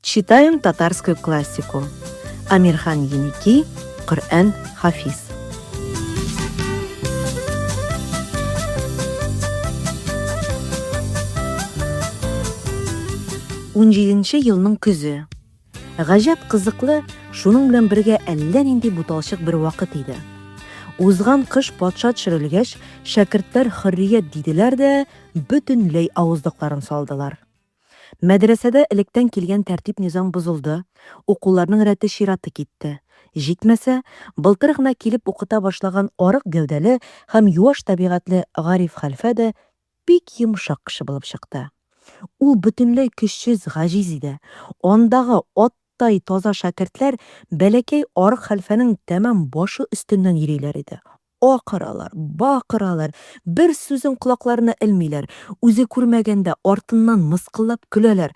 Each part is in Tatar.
Читаем татарскую классику. Амирхан Еники, Коръән Хафиз. Унҗиденче елның көзе. Гаҗәп кызыклы, шуның белән бергә әллә нинди буталчык бер вакыт иде. Узган кыш патша төшерелгәч, шәкертләр хөррият диделәр дә, бөтенләй авызлыкларын салдылар. Мәдрәсәдә электән килгән тәртип-низам бозылды, укуларның рәте-чираты китте. Җитмәсә, былтыр гына килеп укыта башлаган арык гәүдәле һәм юаш табигатьле Гариф хәлфә дә бик йомшак кеше булып чыкты. Ул бөтенләй көчсез, гаҗиз иде. Андагы аттай таза шәкертләр бәләкәй арык хәлфәнең тәмам башы өстеннән йөриләр иде. Акыралар, бакыралар, бер сүзен колакларына элмиләр, үзе күрмәгәндә артыннан мыскыллап көләләр.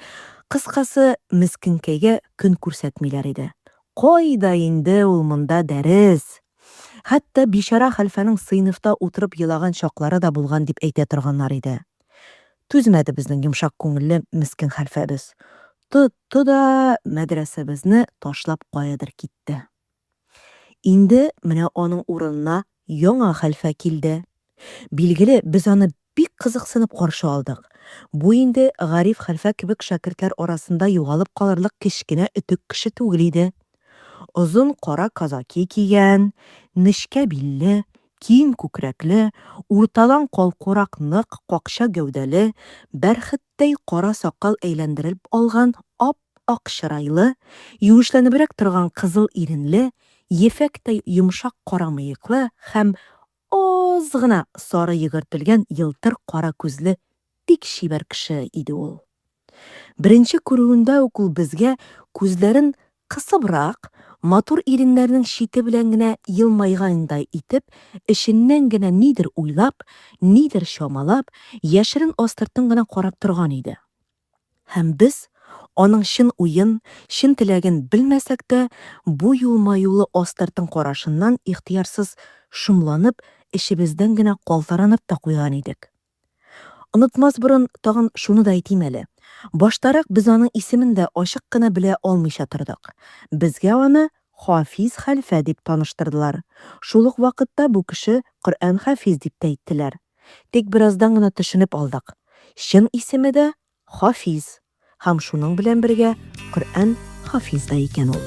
Кыскасы, мескенкәйгә көн күрсәтмиләр иде. Кайда инде ул монда дәрес! Хәтта бичара хәлфәнең сыйныфта утырып елаган чаклары да булган дип әйтә торганнар иде. Түзмәде безнең йомшак күңелле мескен хәлфәбез. Тотты да мәдрәсәбезне ташлап каядыр китте. Инде менә аның урынына яңа хәлфә килде. Билгеле, без аны бик кызыксынып каршы алдык. Бу инде Гариф хәлфә кебек шәкертләр арасында югалып калырлык кечкенә өтек кеше түгел иде. Озын кара казаки кигән, нечкә билле, киң күкрәкле, уртадан калкурак нык какча гәүдәле, бәрхеттәй кара сакал әйләндерелп алган ап Ап-ак чырайлы, юешләнебрәк торган кызыл иренле, ефәктәй йомшак кара мыеклы һәм аз гына сары йөгертелгән елтыр кара күзле бик чибәр кеше иде ул. Беренче күрүендә үк ул безгә күзләрен кысыбрак, матур иреннәренең чите белән генә елмайгандай итеп, эченнән генә нидер уйлап, нидер чамалап, яшерен астыртын гына карап торган иде. Һәм без, аның чын уен, чын теләген белмәсәк тә, бу елмаюлы астыртын карашыннан ихтыярсыз шомланып, эчебездән генә калтыранып та куйган идек. Онытмас борын тагын шуны да әйтим әле, баштарак без аның исемен дә ачык кына белә алмыйча тордык. Безгә аны Хафиз хәлфә дип таныштырдылар. Шул ук вакытта бу кеше Коръән хафиз дип тә әйттеләр. Тик бераздан гына төшенеп алдык, чын исеме дә Хафиз һәм шуның белән бергә Коръән Хафиз да икән ул.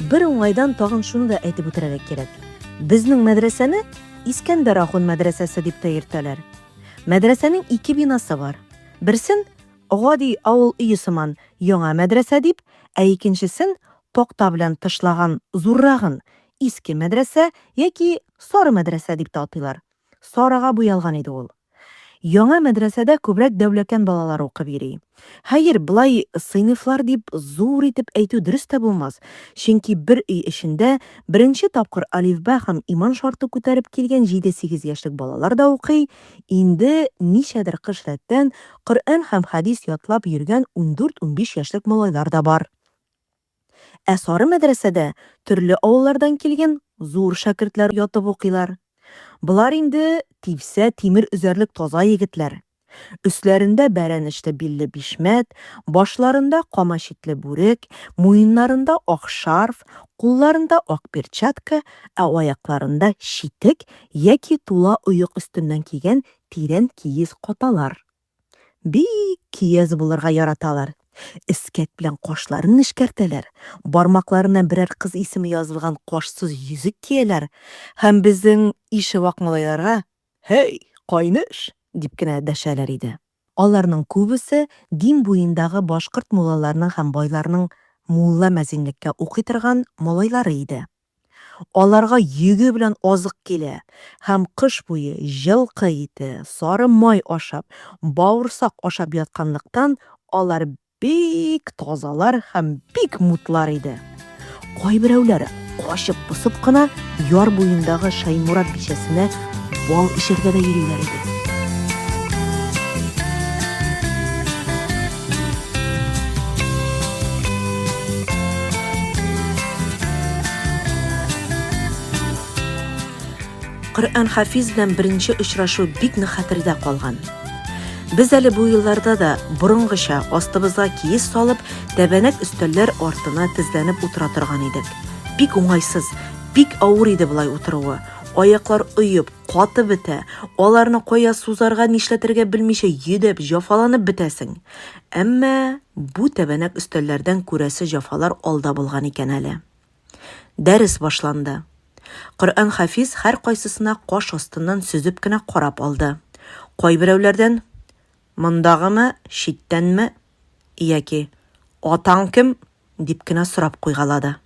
Бер уңайдан тагын шуны да әйтеп үтерергә кирәк. Безнең мәдрәсәне Искәндәр ахун мәдрәсәсе дип тә йөртәләр. Мәдрәсәнең ике бинасы бар. Берсен гади авыл өе сыман яңа мәдрәсә дип, ә икенчесен такта белән тышлаган зуррагын иске мәдрәсә яки сары мәдрәсә дип тә атыйлар. Сарыга буялган иде ул. Яңа мәдрәсәдә күбрәк Дәүләкән балалары укып йөри. Хәер, болай сыйныфлар дип зур итеп әйтү дөрес тә булмас, чөнки бер өй эчендә беренче тапкыр әлифба һәм иман шарты күтәреп килгән җиде-сигез яшьлек балалар да укый, инде ничәдер кыш рәттән Коръән һәм хәдис ятлап йөргән ундүрт-унбиш яшьлек малайлар да бар. Ә сары мәдрәсәдә төрле авыллардан килгән зур шәкертләр ятып укыйлар. Болар инде типсә тимер өзәрлек таза егетләр. Өсләрендә бәрән эчле билле бишмәт, башларында кама читле бүрек, муеннарында ак шарф, кулларында ак перчатка, ә аякларында читек яки тула оек өстеннән кигән тирән киез каталар. Бик көяз булырга яраталар. Эскәк белән кашларын нечкәртәләр, бармакларына берәр кыз исеме язылган кашсыз йөзек кияләр һәм безнең ише вак малайларга, Һәй, кайнеш! дип кенә дәшәләр иде. Аларның күбесе Дим буендагы башкорт муллаларының һәм байларның мулла-мәзинлеккә укый торган малайлары иде. Аларга йөге белән азык килә һәм кыш буе җылкы ите, сары май ашап, бавырсак ашап ятканлыктан, алар бик тазалар һәм бик мутлар иде. Кайберәүләре качып-посып кына яр буендагы Шәйморат бичәсенә бал эчәргә дә йөриләр иде. Коръән Хафиз белән беренче очрашу бик нык хәтердә калган. Без әле бу елларда да борынгыча астыбызга киез салып, тәбәнәк өстәлләр артына тезләнеп утыра торган идек. Бик уңайсыз, бик авыр иде болай утыруы. Аяклар оеп, катып бетә, аларны кая сузарга, нишләтергә белмичә йөдәп, җафаланып бетәсең. Әмма бу тәбәнәк өстәлләрдән күрәсе җафалар алда булган икән әле. Дәрес башланды. Коръән Хафиз һәркайсысына каш астыннан сөзеп кенә карап алды. Кайберәүләрдән, Мондагымы, читтәнме? яки Атаң кем? дип кенә сорап куйгалады.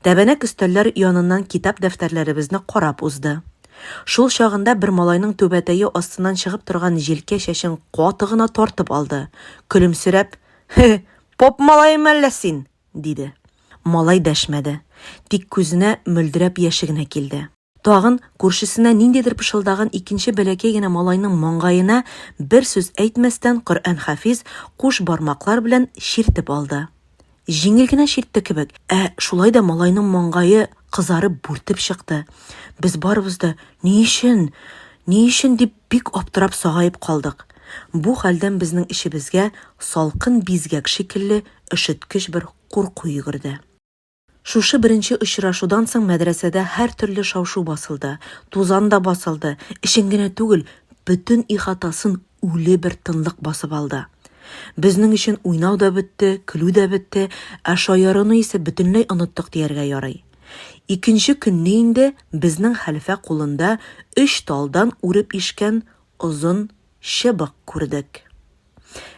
Тәбәнәк өстәлләр яныннан китап-дәфтәрләребезне карап узды. Шул чагында бер малайның түбәтәе астыннан чыгып торган җилкә чәчен каты гына тартып алды. Көлемсерәп, Хе, поп малаемы әллә син? диде. Малай дәшмәде. Тик күзенә мөлдерәп яше генә килде. Тагын күршесенә ниндидер пышылдаган икенче бәләкәй генә малайның маңгаена бер сүз әйтмәстән Коръән Хафиз куш бармаклар белән чиртеп алды. Җиңел генә чиртте кебек, ә шулай да малайның маңгае кызарып бүртеп чыкты. Без барыбыз да ни өчен, ни өчен дип бик аптырап сагаеп калдык. Бу хәлдән безнең эчебезгә салкын бизгәк шикелле өшеткеч бер курку йөгерде. Шушы беренче очрашудан соң мәдрәсәдә һәртөрле шау-шу басылды, тузан да басылды, эчен генә түгел, бөтен ихатасын үле бер тынлык басып алды. Безнең өчен уйнау да бетте, көлү дә бетте, ә шаяруны исә бөтенләй оныттык дияргә ярый. Икенче көнне инде безнең хәлфә кулында өч талдан үреп ишкән озын чыбык күрдек.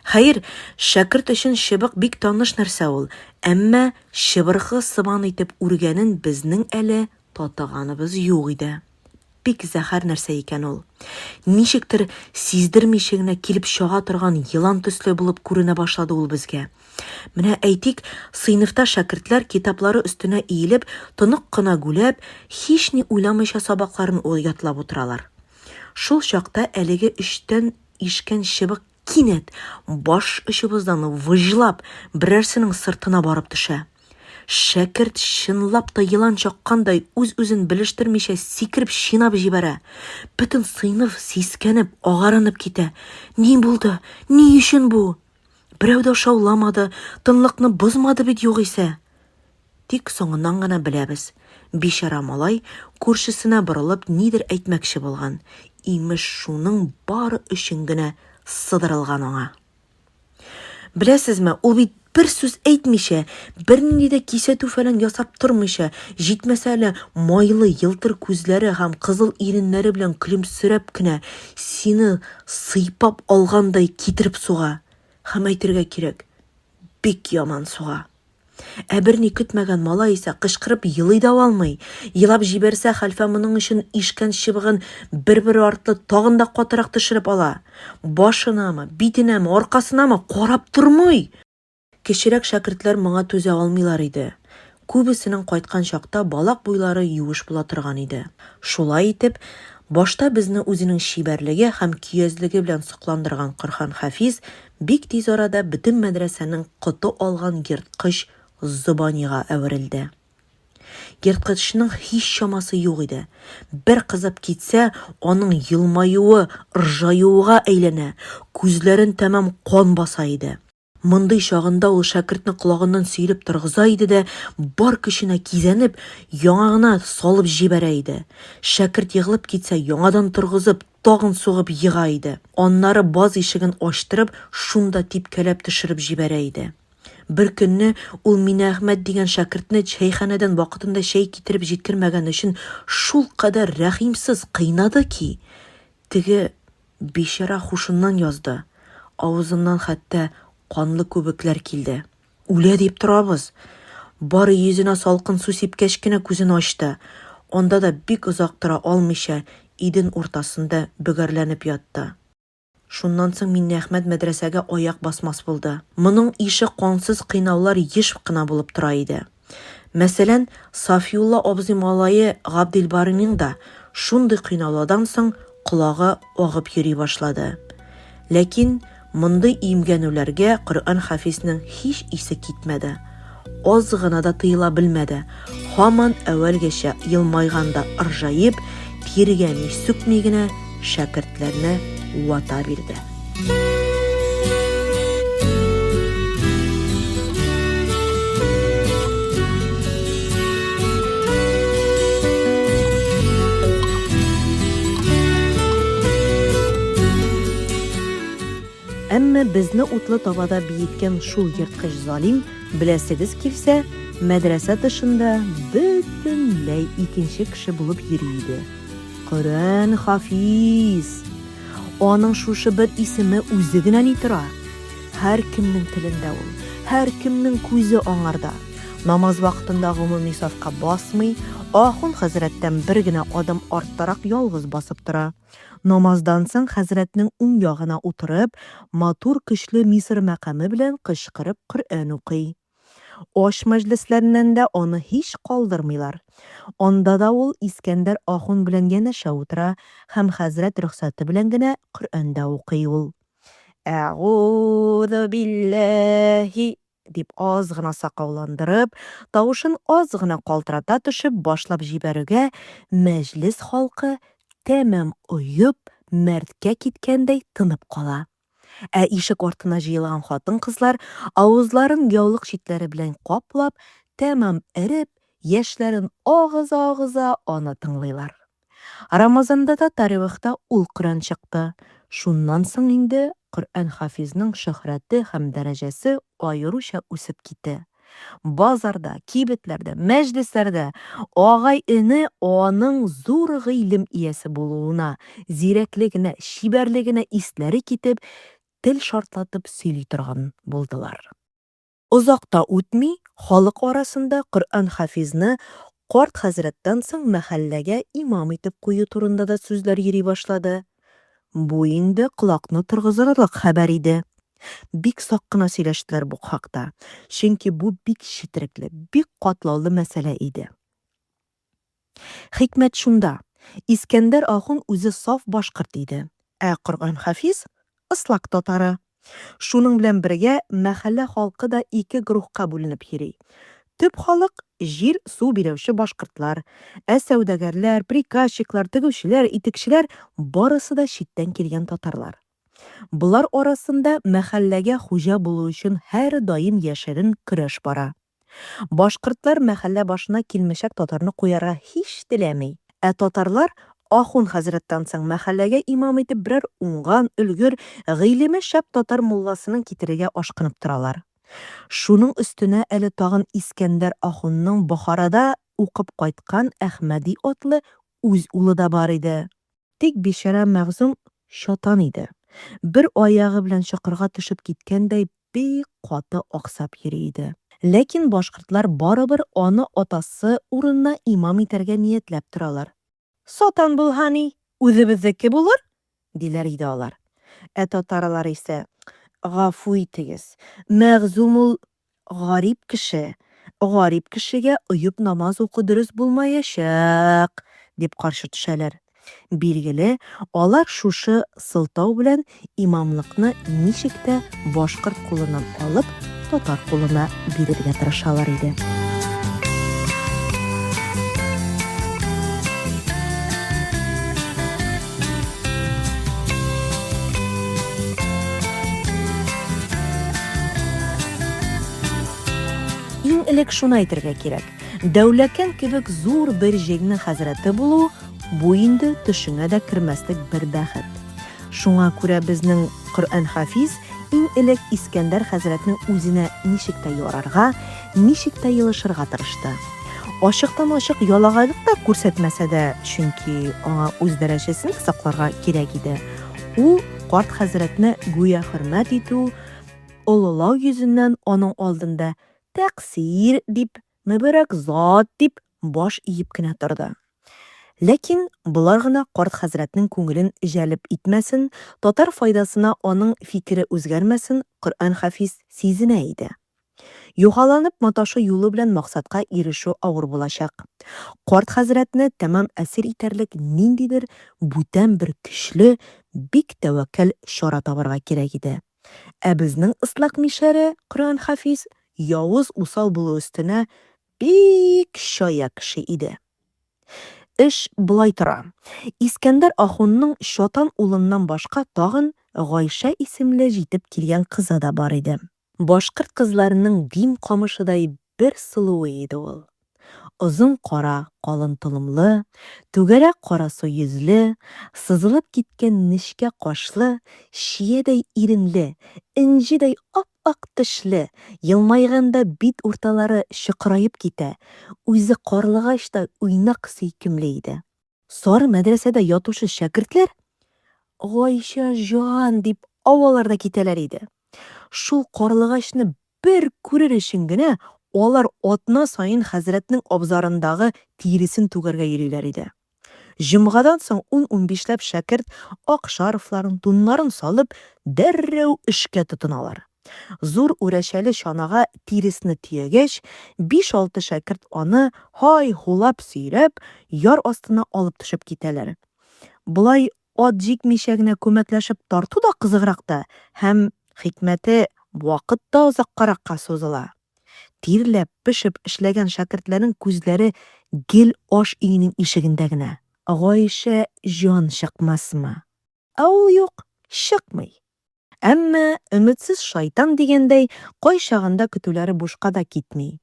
Хәер, шәкерт өчен чыбык бик таныш нәрсә ул, әмма чыбыркы сыман итеп үргәнен безнең әле татыганыбыз юк иде. Бик зәһәр нәрсә икән ул. Ничектер сиздермичә генә килеп чага торган елан төсле булып күренә башлады ул безгә. Менә, әйтик, сыйныфта шәкертләр китаплары өстенә иелеп, тонык кына гүләп, һични уйламыйча сабакларын ятлап утыралар. Шул чакта әлеге өчтән ишкән чыбык кинәт баш очыбыздан выжлап берәрсенең сыртына барып төшә. Шәкерт чынлап та елан чаккандай үз-үзен белештермичә сикереп чинап җибәрә. Бөтен сыйныф сискәнеп, агарынып китә. Ни булды? Ни өчен бу? Берәү дә шауламады, тынлыкны бозмады бит югыйсә. Тик соңыннан гына беләбез, бичара малай күршесенә борылып нидер әйтмәкче булган, имеш, шуның бары өчен генә сыдырылган аңа. Беләсезме, ул бит бер сүз әйтмичә, бернинди дә кисәтү-фәлән ясап тормыйча, җитмәсә әле майлы елтыр күзләре һәм кызыл иреннәре белән көлемсерәп кенә сине сыйпап алгандай китереп суга. Һәм әйтергә кирәк, бик яман суга. Ә берни көтмәгән малай исә кычкырып елый да алмый. Елап җибәрсә, хәлфә моның өчен ишкән чыбыгын бер-бер артлы тагын да катырак төшереп ала. Башынамы, битенәме, аркасынамы, карап тормый! Кечерәк шәкертләр моңа түзә алмыйлар иде. Күбесенең кайткан чакта балак буйлары юеш була торган иде. Шулай итеп, башта безне үзенең чибәрлеге һәм көязлеге белән сокландырган Корхан Хафиз Бик тиз арада бөтен мәдрәсәнең коты алган ерткыч зобанига әверелде. Ерткычның һич чамасы юк иде. Бер кызып китсә, аның елмаюы ыржаюга әйләнә, күзләрен тәмам кан баса иде. Мондый чагында ул шәкертне колагыннан сөйлеп торгыза иде дә, бар көченә кизәнеп, яңагына салып җибәрә иде. Шәкерт егылып китсә, яңадан торгызып, тагын сугып ега иде. Аннары баз ишеген ачтырып, шунда типкәләп төшереп җибәрә иде. Бер көнне ул Минәхмәт дигән шәкертне чәйханәдән вакытында чәй китереп җиткермәгән өчен шулкадәр рәхимсез кыйнады ки, теге бичара хушыннан язды, авызыннан хәтта канлы күбекләр килде. Үлә дип торабыз. Бары йөзенә салкын су сипкәч кенә күзен ачты. Анда да бик озак тора алмыйча, иден уртасында бөгәрләнеп ятты. Шуннан соң Миннеәхмәт мәдрәсәгә аяк басмас булды. Моның ише кансыз кыйнаулар еш кына булып тора иде. Мәсәлән, Сафиулла абзый малае Габделбарыйның да шундый кыйнаулардан соң колагы агып йөри башлады. Ләкин мондый имгәнүләргә Коръән Хафизнең һич исе китмәде. Аз гына да тыела белмәде. Һаман әүвәлгечә елмайган да ыржаеп, Тиргәми, сүкми генә шәкертләрне вата бирде. Әмма безне утлы табада биеткән шул ерткыч залим, беләсегез килсә, мәдрәсә тышында бөтенләй икенче кеше булып йөри иде. Коръән хафиз! Аның шушы бер исеме үзе генә ни тора! Һәркемнең телендә ул, һәркемнең күзе аңарда. Намаз вакытында гомуми сафка басмый, ахун хәзрәттән бер генә адым арттарак ялгыз басып тора. Намаздан соң хәзрәтнең уң ягына утырып, матур көчле мисыр мәкаме белән кычкырып Коръән укый. Аш мәҗлесләреннән дә аны һич калдырмыйлар. Анда да ул Искәндәр ахун белән янәшә утыра һәм хәзрәт рөхсәте белән генә Коръән дә укый ул. Әгуҙу билләһи дип аз гына сакауландырып, тавышын аз гына калтырата төшеп башлап җибәрүгә, мәҗлес халкы, тәмам оеп, мәрткә киткәндәй тынып кала. Ә ишек артына җыелган хатын-кызлар, авызларын яулык читләре белән каплап, тәмам эреп, яшьләрен агыза-агыза аны тыңлыйлар. Рамазанда да таравихта ул Коръән чыкты. Шуннан соң инде Коръән-хафизның шөһрәте һәм дәрәҗәсе аеруча үсеп ките. Базарда, кибетләрдә, мәҗлесләрдә агай-эне аның зур гыйлем иясе булуына, зирәклегенә, чибәрлегенә исләре китеп, тел шартлатып сөйли торган булдылар. Озак та үтми, халык арасында Коръән-хафизны карт хәзрәттән соң мәхәлләгә имам итеп кую турында да сүзләр йөри башлады. Бу инде колакны торгызырлык хәбәр иде. Бик сак кына сөйләштеләр бу хакта, чөнки бу бик четерекле, бик катлаулы мәсьәлә иде. Хикмәт шунда, Искәндәр ахун үзе саф башкорт иде, ә Коръән-Хафиз, ыслак татары. Шуның белән бергә мәхәллә халкы да ике груһка бүленеп йөри. Төп халык, җир-су биләүче башкортлар, ә сәүдәгәрләр, приказчиклар, тегүчеләр, итекчеләр, барысы да читтән килгән татарлар. Болар арасында мәхәлләгә хуҗа булу өчен һәрдаим яшерен көрәш бара. Башкортлар мәхәллә башына килмешәк татарны куярга һич теләми. Ә татарлар ахун хәзрәттән соң мәхәлләгә имам итеп берәр уңган, өлгер, гыйлеме шәп татар мулласының китерергә ашкынып торалар. Шуның өстенә әле тагын Искәндәр ахунның Бохарада укып кайткан Әхмәди атлы үз улы да бар иде. Тик бичара Мәгъзүм чатан иде. Бер аягы белән чокырга төшеп киткәндәй бик каты аксап йөри иде. Ләкин башкортлар барыбер аны атасы урынына имам итәргә ниятләп торалар. Сатан булһа ни, үзебезнеке булыр, диләр иде алар. Ә татарлар исә, Гафу итегез, Мәгъзүм ул Гарип кеше, гарип кешегә оеп намаз уку дөрес булмаячак, дип каршы төшәләр. Билгеле, алар шушы сылтау белән имамлыкны ничек тә башкорт кулыннан алып, татар кулына бирергә тырышалар иде. Иң элек шуны әйтергә кирәк, Дәүләкән кебек зур бер җирнең хәзрәте булу, бу инде төшеңә дә кермәслек бер бәхет. Шуңа күрә безнең Коръән-хафиз иң элек Искәндәр хәзрәтнең үзенә ничек тә ярарга, ничек тә елышырга тырышты. Ачыктан-ачык ялагайлык та күрсәтмәсә дә, чөнки аңа үз дәрәҗәсен дә сакларга кирәк иде, ул карт хәзрәтне гүя хөрмәт итү, олылау йөзеннән аның алдында тәкъсир дип, мөбарәк зат дип баш иеп кенә торды. Ләкин болар гына карт хәзрәтнең күңелен җәлеп итмәсен, татар файдасына аның фикере үзгәрмәсен Коръән-хафиз сизенә иде. Юхаланып маташу юлы белән максатка ирешү авыр булачак. Карт хәзрәтне тәмам әсир итәрлек ниндидер бүтән бер көчле, бик тәвәккәл чара табарга кирәк иде. Ә безнең ыслак мишәре, Коръән-хафиз, явыз, усал булу өстенә, бик чая кеше иде. Эш болай тора. Искәндәр ахунның чатан улыннан башка тагын Гайшә исемле җитеп килгән кызы да бар иде. Башкорт кызларының дим камышыдай бер сылуы иде ул. Озын кара калын толымлы, түгәрәк карасу йөзле, сызылып киткән нечкә кашлы, чиядәй иренле, энҗедәй ап-ак тешле, елмайганда бит урталары чокыраеп китә, үзе карлыгачтай уйнак сөйкемле иде. Сары мәдрәсәдә ятучы шәкертләр Гайшә җан дип авалар да китәләр иде. Шул карлыгачны бер күрер өчен генә алар атна саен хәзрәтнең абзарындагы тиресен түгәргә йөриләр иде. Җомгадан соң ун-унбишләп шәкерт ак шарфларын, туннарын салып, дәррәү эшкә тотыналар. Зур үрәчәле чанага тиресне төягәч, биш-алты шәкерт аны һай-һулап сөйрәп, яр астына алып төшеп китәләр. Болай ат җикмичә генә күмәкләшеп тарту да кызыграк та һәм, хикмәте, вакыт та озаккаракка сузыла. Тирләп-пешеп эшләгән шәкертләрнең күзләре гел аш өенең ишегендә генә. Гайшә җан чыкмасмы? Ә ул юк, чыкмый. Әмма, өметсез шайтан дигәндәй, кайчагында көтүләре бушка да китми.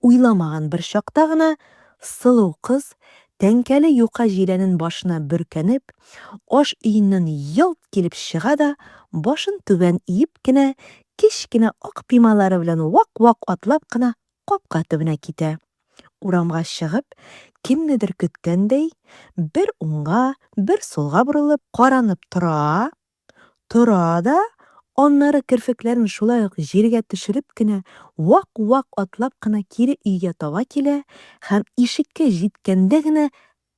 Уйламаган бер чакта гына сылу кыз, тәңкәле юка җиләнен башына бөркәнеп, аш өеннән ялт килеп чыга да, башын түбән иеп кенә, кечкенә ак пималары белән вак-вак атлап кына капка төбенә китә. Урамга чыгып, кемнедер көткәндәй, бер уңга, бер сулга борылып каранып тора, Тора да, аннары керфекләрен шулай ук җиргә төшереп кенә, вак-вак атлап кына кире өйгә таба килә һәм ишеккә җиткәндә генә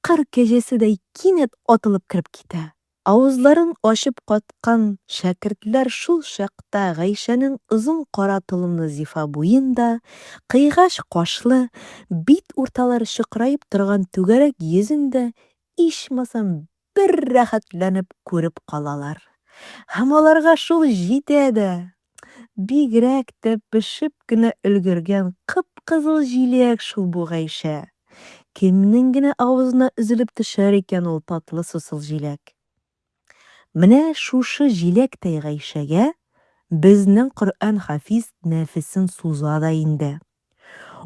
кыр кәҗәседәй кинәт атылып кереп китә. Авызларын ачып каткан шәкертләр шул чакта Гайшәнең озын кара толымлы зифа буен да, кыйгач кашлы, бит урталары чокыраеп торган түгәрәк йөзен дә, ичмасам, бер рәхәтләнеп күреп калалар. Һәм аларга шул җитә дә. Бигрәк тә пешеп кенә өлгергән кып-кызыл җиләк шул бу Гайшә. Кемнең генә авызына өзелеп төшәр икән ул татлы сусыл җиләк? Менә шушы җиләктәй Гайшәгә безнең Коръән-хафиз нәфесен суза да инде.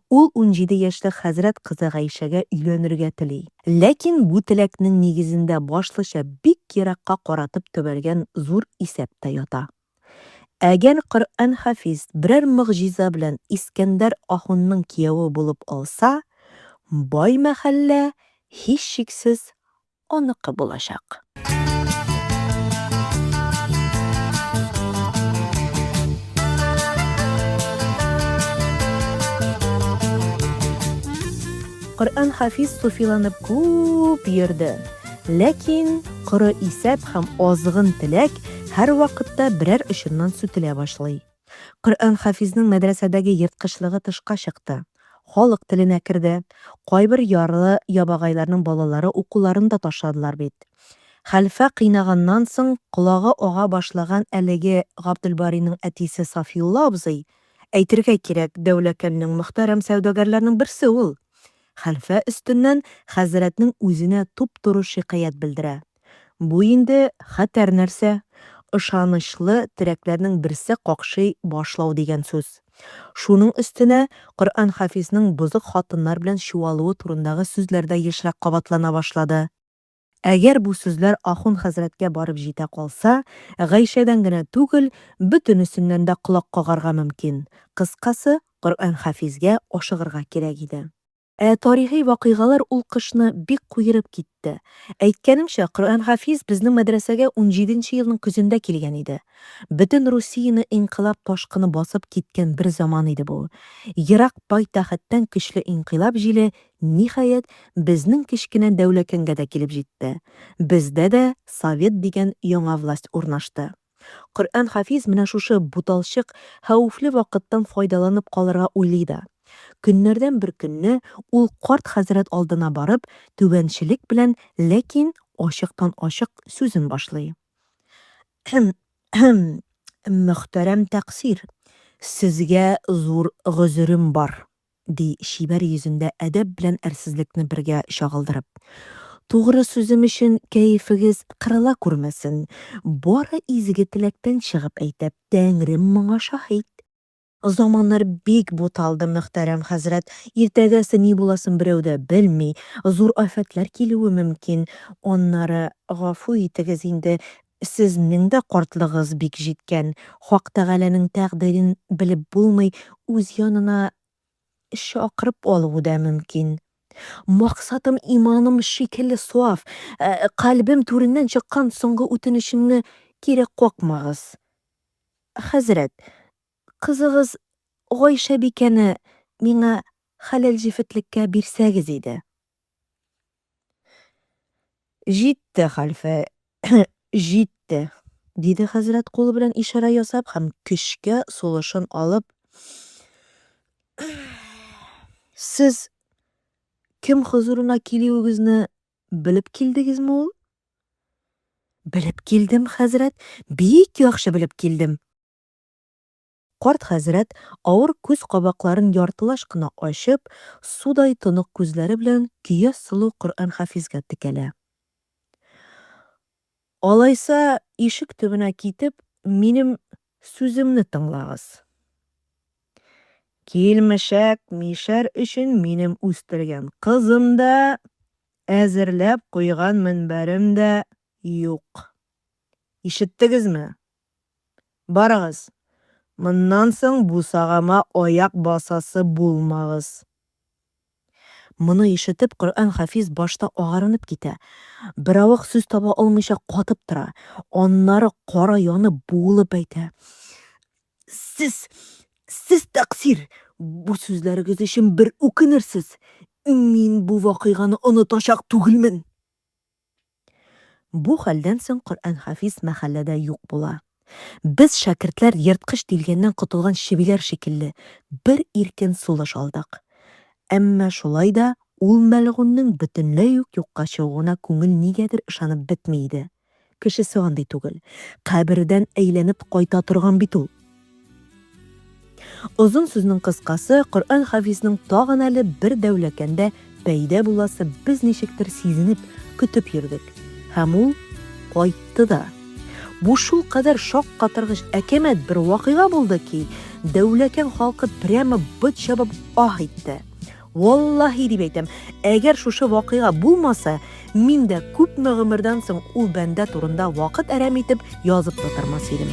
Ул 17 яшьлек хәзрәт кызы Гайшәгә өйләнергә тели. Ләкин бу теләкнең нигезендә башлыча бик еракка каратып төбәлгән зур исәп тә ята. Әгәр Коръән-хафиз берәр могҗиза белән Искәндәр ахунның кияве булып алса, бай мәхәллә, һичшиксез, аныкы булачак. Коръән хафиз суфиланып күп йөрде. Ләкин коры исәп һәм азгын теләк һәрвакытта берәр очыннан сүтелә башлый. Коръән хафизның мәдрәсәдәге ерткычлыгы тышка чыкты. Халык теленә керде. Кайбер ярлы ябагайларның балалары укуларын да ташладылар бит. Хәлфә кыйнаганнан соң колагы ага башлаган әлеге Габделбариның әтисе Сафиулла абзый, әйтергә кирәк, Дәүләкәннең мөхтәрәм сәүдәгәрләренең берсе ул, хәлфә өстеннән хәзрәтнең үзенә туп-туры шикаять белдерә. Бу инде хәтәр нәрсә, ышанычлы терәкләрнең берсе какшый башлау дигән сүз. Шуның өстенә Коръән-хафизның бозык хатыннар белән чуалуы турындагы сүзләр дә ешрак кабатлана башлады. Әгәр бу сүзләр ахун хәзрәткә барып җитә калса, Гайшәдән генә түгел, бөтенесеннән дә колак кагарга мөмкин. Кыскасы, Коръән-хафизгә ашыгырга кирәк иде. Ә тарихи вакыйгалар ул кышны бик куерып китте. Әйткәнемчә, Коръән-хафиз безнең мәдрәсәгә унҗиденче елның көзендә килгән иде. Бөтен Русияне инкыйлаб ташкыны басып киткән бер заман иде бу. Ерак пайтәхеттән көчле инкыйлаб җиле, ниһаять, безнең кечкенә Дәүләкәнгә дә килеп җитте. Бездә дә Совет дигән яңа власть урнашты. Коръән-хафиз менә шушы буталчык, хәвефле вакыттан файдаланып калырга уйлый да. Көннәрдән бер көнне ул карт хәзрәт алдына барып, түбәнчелек белән, ләкин ачыктан-ачык сүзен башлый. Кхем-кхем, мөхтәрәм тәкъсир, сезгә зур гозерем бар. ди чибәр йөзендә әдәп белән әрсезлекне бергә чагылдырып. Тугры сүзем өчен кәефегез кырыла күрмәсен, бары изге теләктән чыгып әйтәм, Тәңрем моңа шаһит. Заманнар бик буталды, мөхтәрәм хәзрәт, иртәгәсе ни буласын берәү дә белми, зур афәтләр килүе мөмкин. Аннары, гафу итегез инде, сезнең дә картлыгыгыз бик җиткән, Хак Тәгаләнең тәкъдирен белеп булмый, үз янына чакырып алуы да мөмкин. Максатым иманым шикелле саф, кальбем түреннән чыккан соңгы үтенечемне кире какмагыз. Хәзрәт, кызыгыз Гайшәбикәне миңа хәләл җефетлеккә бирсәгез иде. Җитте, хәлфә, җитте, диде хәзрәт кулы белән ишарә ясап һәм көчкә сулышын алып, Сез кем хозурына килүегезне белеп килдегезме ул? Белеп килдем, хәзрәт, бик яхшы белеп килдем. Карт хәзрәт, авыр күз кабакларын яртылаш кына ачып, судай тонык күзләре белән көяз сылу Коръән-хафизгә текәлә. Алайса, ишек төбенә китеп, минем сүземне тыңлагыз. Килмешәк мишәр өчен минем үстергән кызым да, әзерләп куйган мөнбәрем дә юк. Ишеттегезме? Барыгыз, моннан соң бусагама аяк басасы булмагыз. Моны ишетеп, Коръән-хафиз башта агарынып китә, беравык сүз таба алмыйча катып тора, аннары кара янып, буылып әйтә, Сез, сез тәкъсир! Бу сүзләрегез өчен бер үкенерсез! Мин бу вакыйганы онытачак түгелмен! Бу хәлдән соң Коръән-хафиз мәхәлләдә юк була. Без, шәкертләр, ерткыч тилгәннән котылган чебиләр шикелле, бер иркен сулыш алдык. Әмма шулай да ул мәлгуньнең бөтенләй үк юкка чыгуына күңел нигәдер ышанып бетми иде. Кешесе андый түгел. Кабердән әйләнеп кайта торган бит ул. Озын сүзнең кыскасы, Коръән-хафизның тагын әле бер Дәүләкәндә пәйда буласы без ничектер сизенеп, көтеп йөрдек. Һәм ул кайтты да. Бу шулкадәр шаккатыргыч әкәмәт бер вакыйга булды ки, Дәүләкән халкы прямо бот чабып аһ итте. Валлаһи дип әйтәм, әгәр шушы вакыйга булмаса, мин дә күпме гомердән соң ул бәндә турында вакыт әрәм итеп язып та тормас идем.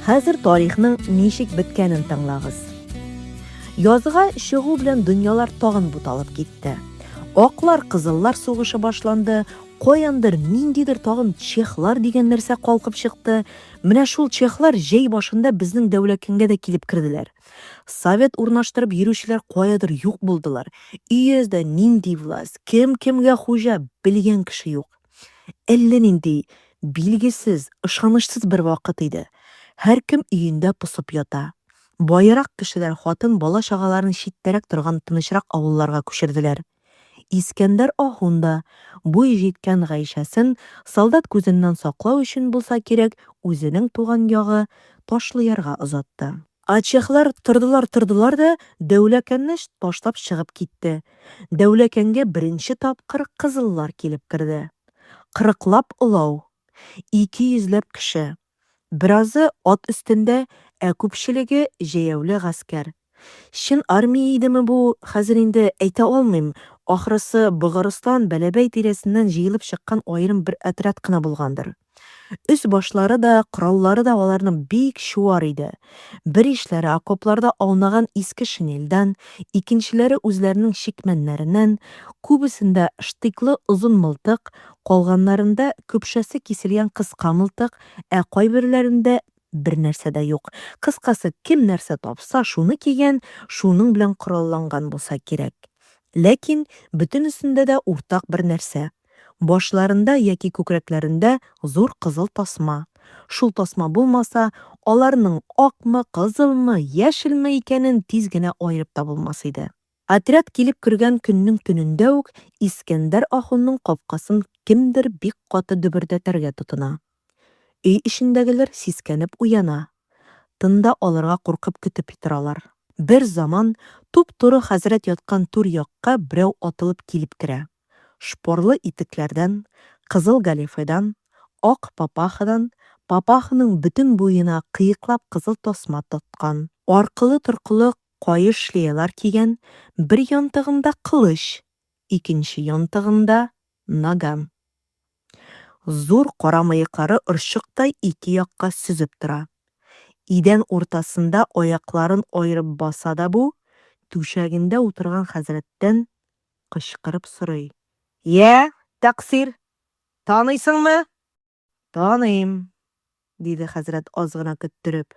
Хәзер тарихның ничек беткәнен тыңлагыз. Язга чыгу белән дөньялар тагын буталып китте. Аклар, кызыллар сугышы башланды, каяндыр ниндидер тагын чехлар дигән нәрсә калкып чыкты. Менә шул чехлар җәй башында безнең Дәүләкәнгә дә килеп керделәр. Совет урнаштырып йөрүчеләр каядыр юк булдылар. Өяздә нинди власть, кем кемгә хуҗа, белгән кеше юк. Әллә нинди билгесез, ышанычсыз бер вакыт иде. Һәркем өендә посып ята. Баерак кешеләр хатын, бала-чагаларын читтәрәк торган тынычрак авылларга күчерделәр. Искәндәр ахун да, буй җиткән Гайшәсен солдат күзеннән саклау өчен булса кирәк, үзенең туган ягы Ташлыярга озатты. Ә чехлар тордылар-тордылар да Дәүләкәнне ташлап чыгып китте. Дәүләкәнгә беренче тапкыр кызыллар килеп керде. Кырыклап олау. 200 ләп кеше. Беразы ат өстендә, ә күпчелеге җәяүле гаскәр. Чын армия идеме бу, хәзер инде әйтә алмыйм, ахрысы, Богарыстан, Бәләбәй тирәсеннән җыелып чыккан аерым бер отряд кына булгандыр. Өс-башлары да, кораллары да аларның бик чуар иде. Беришләре окопларда аунаган иске шинельдән, икенчеләре үзләренең чикмәннәреннән, күбесендә штыклы озын мылтык, Калганнарында көпшәсе киселгән кыска мылтык, ә кайберләрендә бернәрсә дә юк. Кыскасы, кем нәрсә тапса, шуны кигән, шуның белән коралланган булса кирәк. Ләкин бөтенесендә дә уртак бер нәрсә. Башларында яки күкрәкләрендә зур кызыл тасма. Шул тасма булмаса, аларның акмы, кызылмы, яшелме икәнен тиз генә аерып та булмас иде. Отряд килеп кергән көннең төнендә үк Искәндәр ахунның капкасын кемдер бик каты дөбердәтәргә тотына. Өй эчендәгеләр сискәнеп уяна. Тын да алырга куркып көтеп торалар. Бер заман туп-туры хәзрәт яткан түр якка берәү атылып килеп керә. Шпорлы итекләрдән, кызыл галифедан, ак папахадан, папаханың бөтен буена кыеклап кызыл тасма тоткан, аркылы-торкылы Каеш шлеялар кигән, бер янтыгында кылыч, икенче янтыгында наган. Зур кара мыеклары орчыктай ике якка сөзеп тора. Идән уртасында аякларын аерып баса да бу, түшәгендә утырган хәзрәттән кычкырып сорый. Йә, тәкъсир, таныйсыңмы? Таныйм, диде хәзрәт аз гына көттереп.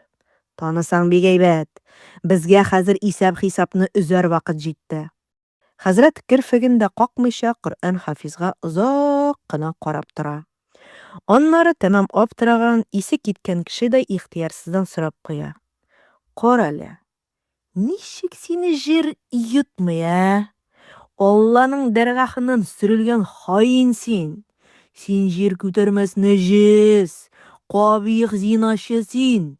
Танысаң бик әйбәт. Безгә хәзер исәп-хисапны өзәр вакыт җитте. Хәзрәт керфеген дә какмыйча Коръән-хафизга озак кына карап тора. Аннары тәмам аптыраган, исе киткән кешедәй ихтыярсыздан сорап куя. Карале, Ничек сине җир йотмый, ә? Алланың дәргяһыннан сөрелгән хаин син! Син җир күтәрмәс нәҗес, кабих зиначы син!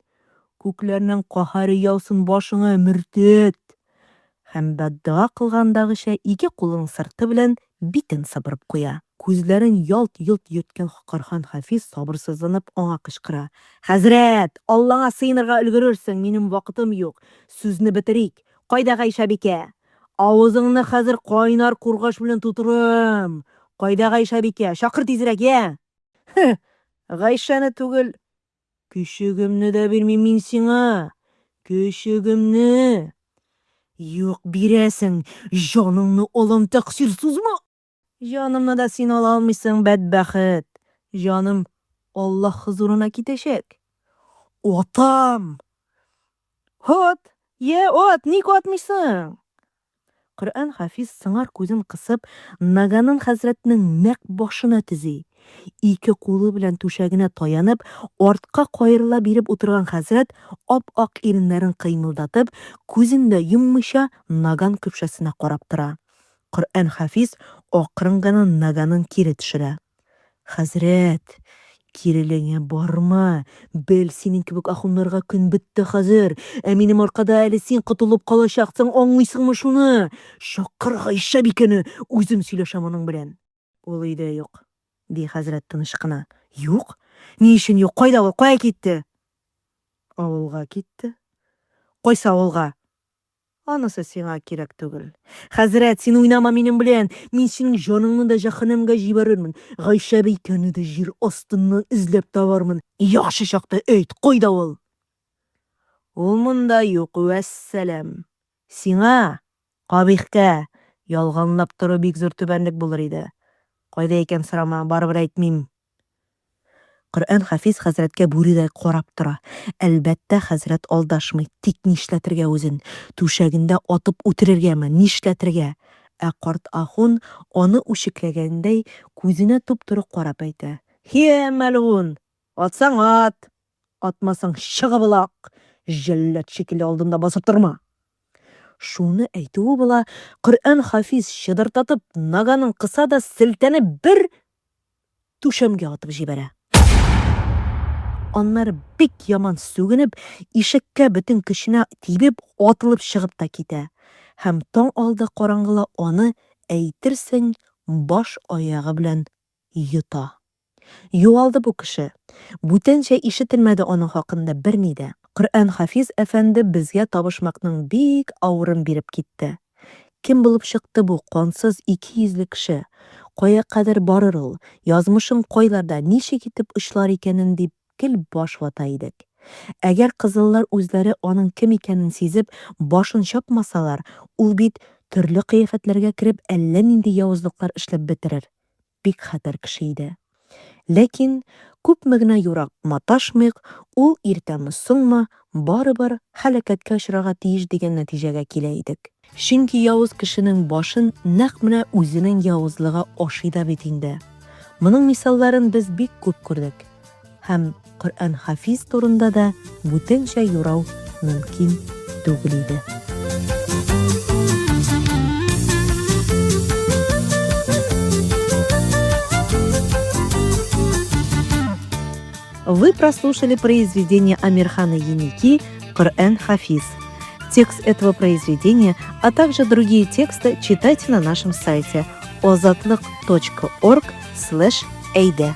Күкләрнең каһәре яусын башыңа, мөртәт! Һәм бәддога кылгандагыча ике кулының сырты белән битен сыпырып куя. Күзләрен ялт-йолт йөрткән Корхан Хафиз сабырсызланып аңа кычкыра, Хәзрәт, Аллаңа сыенырга өлгерерсең, минем вакытым юк, сүзне бетерик. Кайда Гайшәбикә? Авызыңны хәзер кайнар кургаш белән тутырам! Кайда Гайшәбикә? Чакыр тизрәк, йә! Һе, Гайшәне түгел, Көчегемне дә бирмим мин сиңа! Көчегемне! Юк, бирәсең! Җаныңны алам, тәкъсир, сузма! Җанымны да син ала алмыйсың, бәдбәхет! Җаным Аллаһ хозурына китәчәк. Атам! Ат! Йә, ат, ник атмыйсың? Коръән хафиз сыңар күзен кысып, наганын хәзрәтнең нәкъ башына төзи. Ике кулы белән түшәгенә таянып, артка каерыла биреп утырган хәзрәт, ап-ак иреннәрен кыймылдатып, күзен дә йоммыйча, наган көпшәсенә карап тора. Коръән хафиз акрын гына наганын кире төшерә. Хәзрәт, кирелеңә барма, бел, синең кебек ахуннарга көн бетте хәзер, ә минем аркада әле син котылып калачаксың, аңлыйсыңмы шуны? Чакыр Гайшә бикәне, үзем сөйләшәм аның белән. Ул өйдә юк, ди хәзрәт тыныч кына. Юк? Ни өчен юк? Кайда ул? Кая китте? Авылга китте. Кайсы авылга? Анысы сиңа кирәк түгел. Хәзрәт, син уйнама минем белән. Мин синең җаныңны да җәһәннәмгә җибәрермен. Гайшә бикәне дә җир астыннан эзләп табармын. Яхшы чакта әйт, кайда ул? Ул монда юк, вәссәлам. Сиңа, кабихкә, ялганлап тору бик зур түбәнлек булыр иде. Кайда икән сорама, барыбер әйтмим. Коръән Хафиз хәзрәткә бүредәй карап тора. Әлбәттә, хәзрәт алдашмый. Тик нишләтергә үзен? Түшәгендә атып үтерергәме? Нишләтергә? Ә карт ахун, аны үчекләгәндәй, күзенә туп-туры карап әйтә. Һи, мәлгун! Атсаң ат! Атмасаң, чыгып олак! Җәллад шикелле алдымда басып торма! Шуны әйтүе була, Коръән Хафиз чыдыртатып наганын кыса да селтәнеп бер түшәмгә атып җибәрә. Аннары бик яман сүгенеп, ишеккә бөтен көченә тибеп, атылып чыгып та китә. Һәм таң алды караңгыла аны, әйтерсең, баш-аягы белән йота. Югалды бу кеше. Бүтәнчә ишетелмәде аның хакында берни дә. Коръән-хафиз әфәнде безгә табышмакның бик авырын биреп китте. Кем булып чыкты бу кансыз икейөзле кеше? Кая кадәр барыр ул, язмышын кайларда, ничек итеп очлар икәнен дип гел баш вата идек. Әгәр кызыллар үзләре аның кем икәнен сизеп, башын чапмасалар, ул бит төрле кыяфәтләргә кереп әллә нинди явызлыклар эшләп бетерер. Бик хәтәр кеше иде. Ләкин, күпме генә юрап маташмыйк, ул иртәме-соңмы, барыбер һәлакәткә очрарга тиеш дигән нәтиҗәгә килә идек. Чөнки явыз кешенең башын нәкъ менә үзенең явызлыгы ашый да бит инде. Моның мисалларын без бик күп күрдек. Һәм Коръән-Хафиз турында да бүтәнчә юрау мөмкин түгел иде. Вы прослушали произведение Амирхана Еники «Коръән-Хафиз». Текст этого произведения, а также другие тексты читайте на нашем сайте ozatliq.org/eyde.